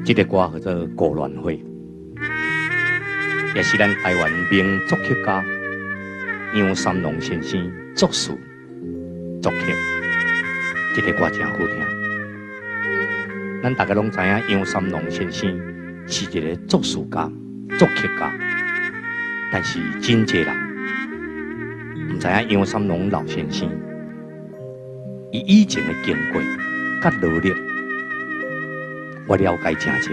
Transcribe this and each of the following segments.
這个歌叫做《孤鸞花》，也是咱台灣名作曲家楊三郎先生作詞作曲。這个歌真好聽。咱大家攏知影楊三郎先生是一个作詞家、作曲家，但是真濟人毋知影楊三郎老先生伊以前的經過佮努力。我了解誠濟，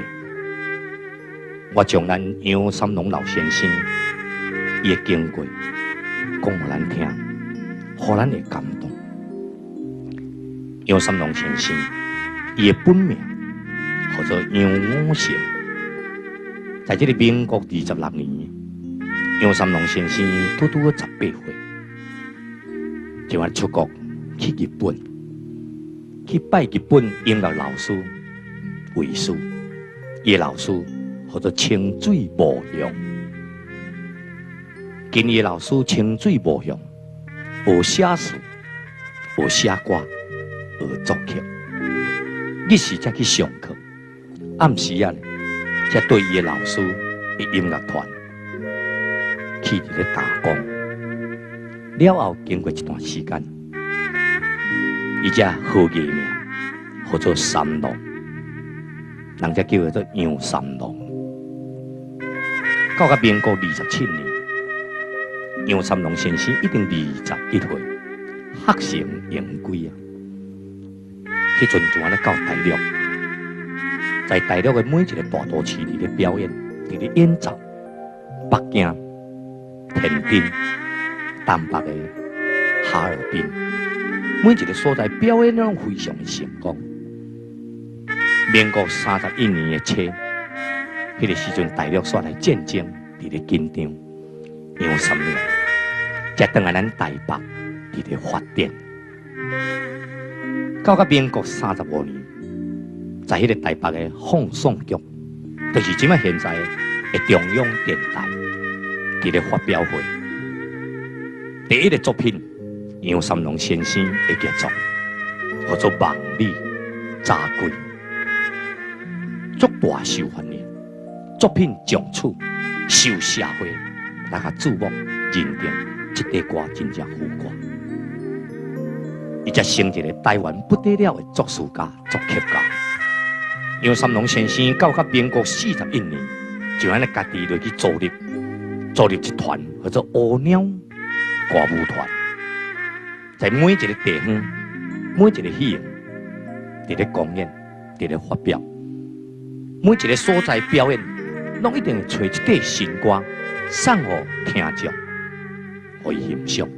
我將咱楊三郎老先生伊的經過講予咱聽，予咱會感動。楊三郎先生伊的本名號做楊五成，在這个民國26年，楊三郎先生拄拄好18歲，就按出國去日本，去拜日本音樂老師為師，伊的老師號做清水無雄，跟伊的老師清水無雄學寫詞、學寫歌、學作曲，日時才去上課，暗時啊，才對伊的老師的音樂團去佇咧打工。了後經過一段時間，伊才號藝名，號做三郎。人才叫伊做楊三郎。到甲民國27年，楊三郎先生已經21歲，學成榮歸啊！彼陣就按呢到大陸，在大陸的每一个大都市佇咧表演，佇咧演奏，北京、天津、東北的哈爾濱，每一个所在表演攏非常的成功。民國31年的初，彼个時陣大陸煞來戰爭，佇咧緊張，楊三郎才轉來咱台北佇咧發展。到甲民國35年，在彼个台北的放送局，就是這擺現在的中央電台，佇咧發表會，第一个作品，楊三郎先生的傑作，號做《夢裡早歸》。足大受歡迎，作品從此受社會來共注目認定，這塊歌真正好歌。伊才成一个台灣不得了的作詞家、作曲家。楊三郎先生到甲民國41年，就按呢家己落去組立，組立一團叫做烏鳥歌舞團，在每一个地方、每一个戲院，佇咧公演，佇咧發表。每一个所在表演，攏一定會揣一塊新歌送予聽眾，予伊欣賞。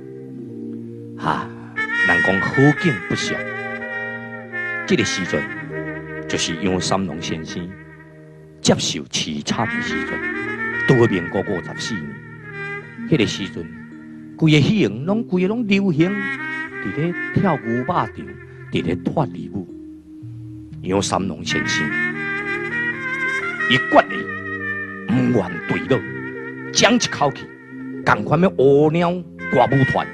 哈，人講好景不常，這个時陣就是楊三郎先生接受淒慘的時陣。拄好民國54年，彼个時陣，規个戲院攏規个攏流行，佇咧跳牛肉場，佇咧脫離舞。楊三郎先生伊決意毋願墜落，爭一口氣，仝款的烏鳥歌舞團，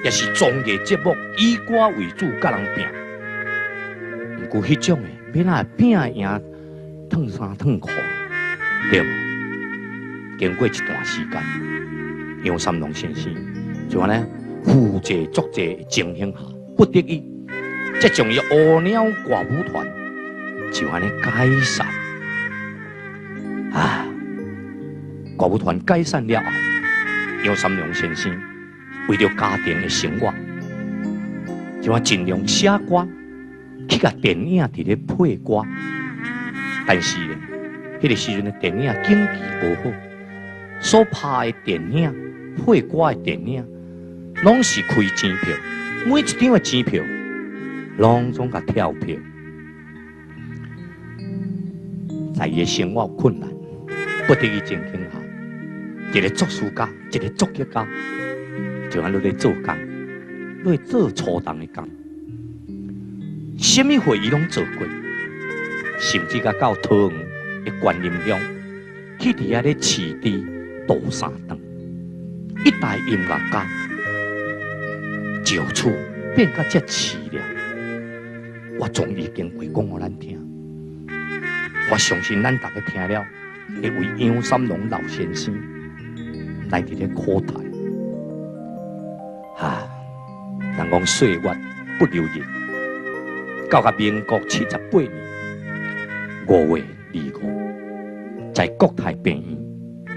也是綜藝節目，以歌為主，佮人拚。毋過彼種的，欲哪會拚會贏褪衫褪褲，對無？經過一段時間，楊三郎先生就按呢負債足濟的情形下，不得已，才將伊烏鳥歌舞團就按呢解散。啊！歌舞團解散了後，楊三郎先生為著家庭的生活，就按盡量寫歌，去共電影佇咧配歌。但是呢，彼个時陣的電影景氣無好，所拍的電影配歌的電影，攏是虧錢票，每一張的錢票，攏總共跳票，在伊的生活困難，不得已情形下，一个作詞家，一个作曲家，就按呢咧做工，咧做粗重的工，啥物貨伊攏做過，甚至共到桃園的觀音鄉，去佇遐咧飼豬渡三頓，一代音樂家就此變甲遮淒涼。我總已經會講予咱聽。我相信咱大家聽了，會為楊三郎老先生來佇咧苦嘆。哈，人講歲月不留人，到甲民國78年5月25，在國泰病院，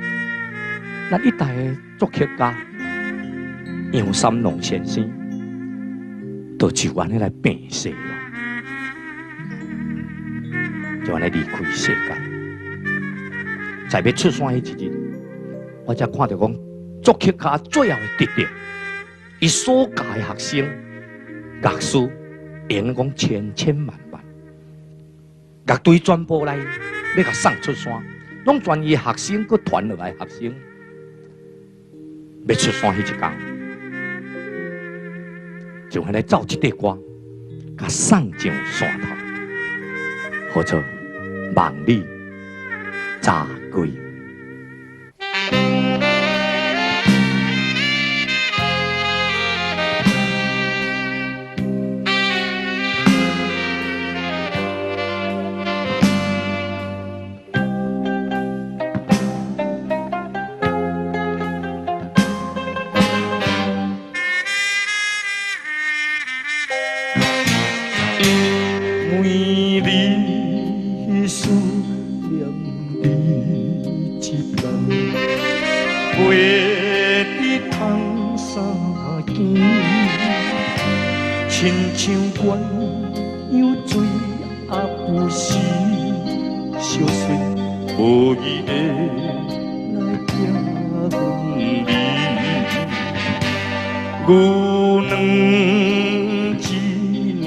咱一代的作曲家楊三郎先生，就按呢來病逝咯，就按呢離開世界。在欲出山彼一日，我才看著講作曲家最後的得著，伊所教的學生、樂師，會用講千千萬萬，樂隊全部來欲共送出山，攏全伊學生閣傳落來學生，欲出山彼一工，就按呢奏這塊歌，共送上山頭，號做《望你早歸》。每日思念你一人，飞伫窗三更，亲像鸳鸯水也不是相随，无意的来寄阮你。牛两一年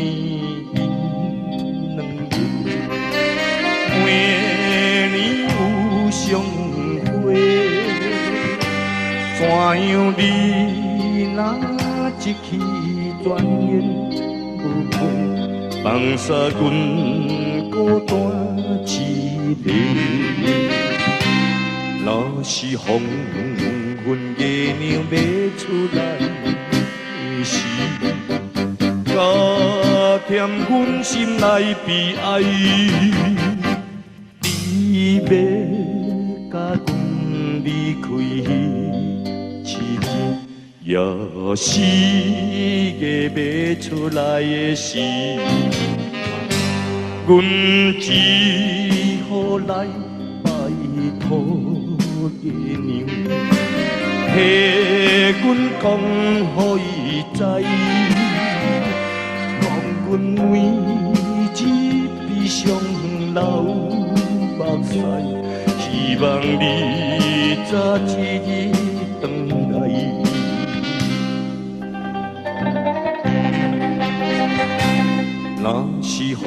银两日，每年有相会，怎样你若一去转眼无回，放煞阮孤单一个。若是黄昏月娘欲出来时，加添阮心内悲哀。你欲共阮离开彼一日，也是月欲出来的时，阮只好來拜託月娘，替阮講予伊知，講阮每一悲傷流目屎，希望你早一日轉來。若是黃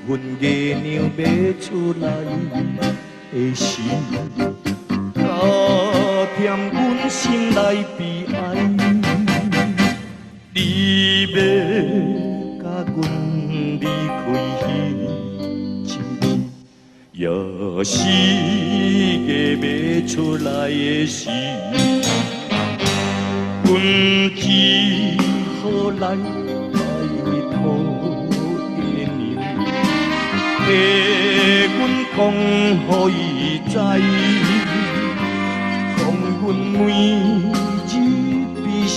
昏月娘欲出來的時，加添阮心內悲哀。你欲共阮離開彼一日，也是月欲出來的時，阮只好來拜託月娘，替阮講予伊知，講阮每一悲傷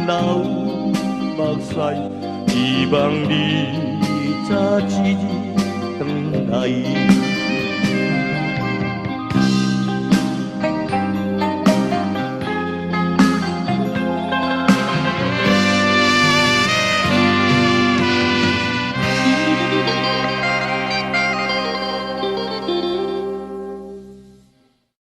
流目屎，希望你早一日轉來。